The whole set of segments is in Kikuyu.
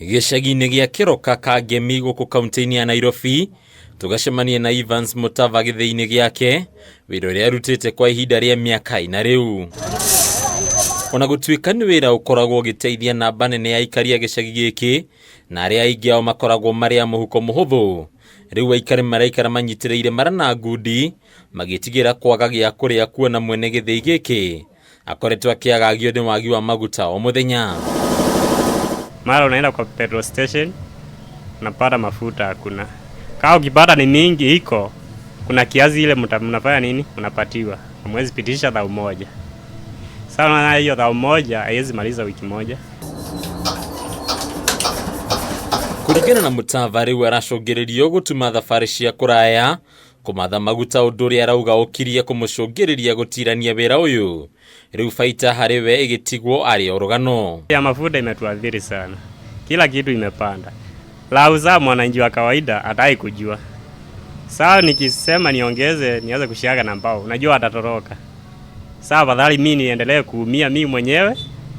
Gĩcagi-inĩ gĩa Kĩroka Kangemi gũkũ kaunti-inĩ ya Nairobi, tũgacemania na Evans Mutava gĩthĩi-inĩ gĩake, wĩra ũrĩa arutĩte kwa ihinda rĩa mĩaka ĩna rĩu. Ona gũtuĩka nĩ wĩra ũkoragwo ũgĩteithia namba nene ya aikari a gĩcagi gĩkĩ, na arĩa aingĩ ao makoragwo marĩ a mũhuko mũhũthũ, rĩu aikari maraikara manyitĩrĩire mara na ngundi, magĩtigĩra kwaga gĩa kũrĩa kuona mwene gĩthĩi gĩkĩ akoretwo akĩagagio nĩ wagi wa maguta o mũthenya. Mara unaenda kwa petrol station unapata mafuta hakuna. Kama ukipata ni mingi iko, kuna kiasi ile mnafanya nini, mnapatiwa, hamwezi pitisha thao moja. Sasa unaona hiyo thao moja haiwezi maliza wiki moja. Kũringana na Mutava, rĩu aracũngĩrĩrio gũtuma thabarĩ cia kũraya kũmatha maguta, ũndũ ũrĩa arauga ũkirie kũmũcũngĩrĩria gũtirania wĩra ũyũ, rĩu baita harĩ we ĩgĩtigwo arĩ o rũgano. Ya mafuta imetuathiri sana, kila kitu imepanda. Lauza mwananchi wa kawaida hataki kujua. Sawa, nikisema niongeze nianze kushaga na mbao, unajua atatoroka. Sawa, afadhali mimi niendelee kuumia mimi mwenyewe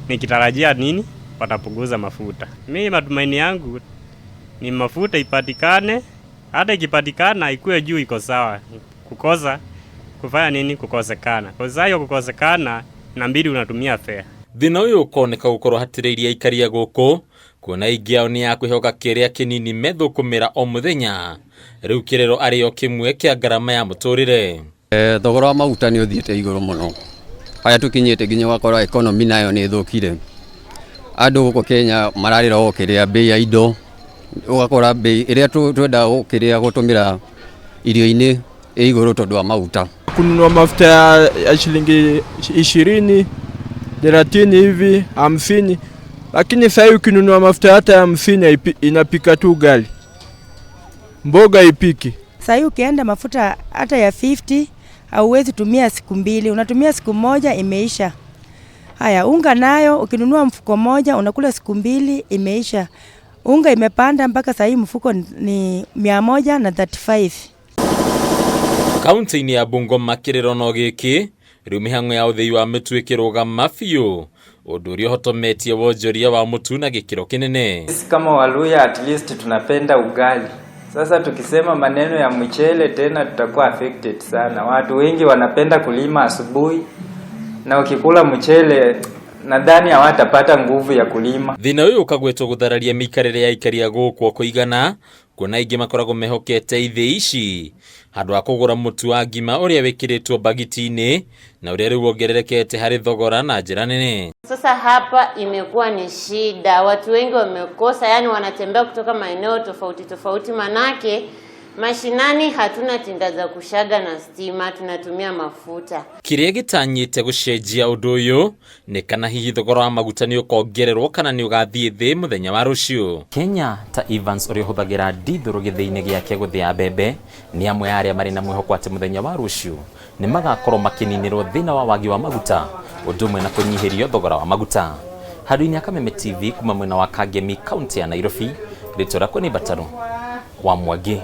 nikitarajia nini watapunguza mafuta. Mimi matumaini yangu ni mafuta ipatikane, hata ikipatikana ikuwe juu iko sawa. Kukosa kufanya nini? Kukosekana. Kwa sababu hiyo kukosekana inabidi unatumia fare. Thĩna ũyũ ũkoneka gũkorwo hatĩrĩirie aikari a gũkũ, kuona aingĩ ao nĩ ya kwĩhoka kĩrĩa kĩnini methũkũmĩra o mũthenya, rĩu kĩrĩro arĩ o kĩmwe kĩa ngarama ya mũtũrĩre. Thogora wa maguta nĩ ũthiĩte igũrũ mũno, harĩa tũkinyĩte nginya ũgakora economy nayo nĩ ĩthũkire. Andũ gũkũ Kenya mararĩra o kĩrĩa bei ya indo, ũgakora bei ĩrĩa twendaga gũkĩrĩa gũtũmĩra irio-inĩ ĩ igũrũ tondũ wa maguta. Kununua mafuta ya shilingi 20, 30 hivi, 50, lakini sasa ukinunua mafuta hata ya 50 inapika tu ugali, mboga ipiki. Sasa ukienda mafuta hata ya 50 hauwezi tumia siku mbili, unatumia siku moja imeisha. Haya, unga nayo ukinunua mfuko moja unakula siku mbili imeisha. Unga imepanda mpaka sasa hii mfuko ni 135. Kaunti-inĩ ya Bungoma kĩrĩro no gĩkĩ, rĩu mĩhang'o ya ũthĩi wa mĩtu ĩkĩrũgama biũ, ũndũ ũrĩa ũhotometie wonjoria wa mũtu na gĩkĩro kĩnene. Sisi kama Waluya at least tunapenda ugali. Sasa tukisema maneno ya mchele tena tutakuwa affected sana. Watu wengi wanapenda kulima asubuhi, na ukikula mchele nadhani hawatapata nguvu ya kulima. Thĩna ũyũ ũkagwetwo gũthararia mĩikarĩre ya aikari a gũkũ kũigana, kuona aingĩ makoragwo mehokete ithĩi ici handũ ha kũgũra mũtu wa ngima ũrĩa wĩkĩrĩtwo bagiti-inĩ na ũrĩa rĩu wongererekete harĩ thogora na njĩra nene. Sasa hapa imekuwa ni shida, watu wengi wamekosa, yani wanatembea kutoka maeneo tofauti tofauti, manake mashinani hatuna tinga za kushaga na stima, tunatumia mafuta. Kĩrĩa gĩtanyĩte gũcenjia ũndũ ũyũ nĩ kana hihi thogora wa maguta nĩ ũkongererwo kana nĩ ũgathiĩ thĩ mũthenya wa rũciũ. Kenya ta Evans ũrĩa ũhũthagĩra ndithũrũ gĩthĩi-inĩ gĩake gũthĩa mbembe nĩ amwe a arĩa marĩ na mwĩhoko atĩ mũthenya wa rũciũ nĩ magakorwo makĩninĩrwo thĩna wa wagi wa maguta, ũndũ ũmwe na kũnyihĩrio thogora wa maguta. Handũ-inĩ ya Kameme TV kuma mwena wa Kangemi, kaunti ya Nairobi, rĩtwa rĩakwa nĩ Mbataru wa Mwangi.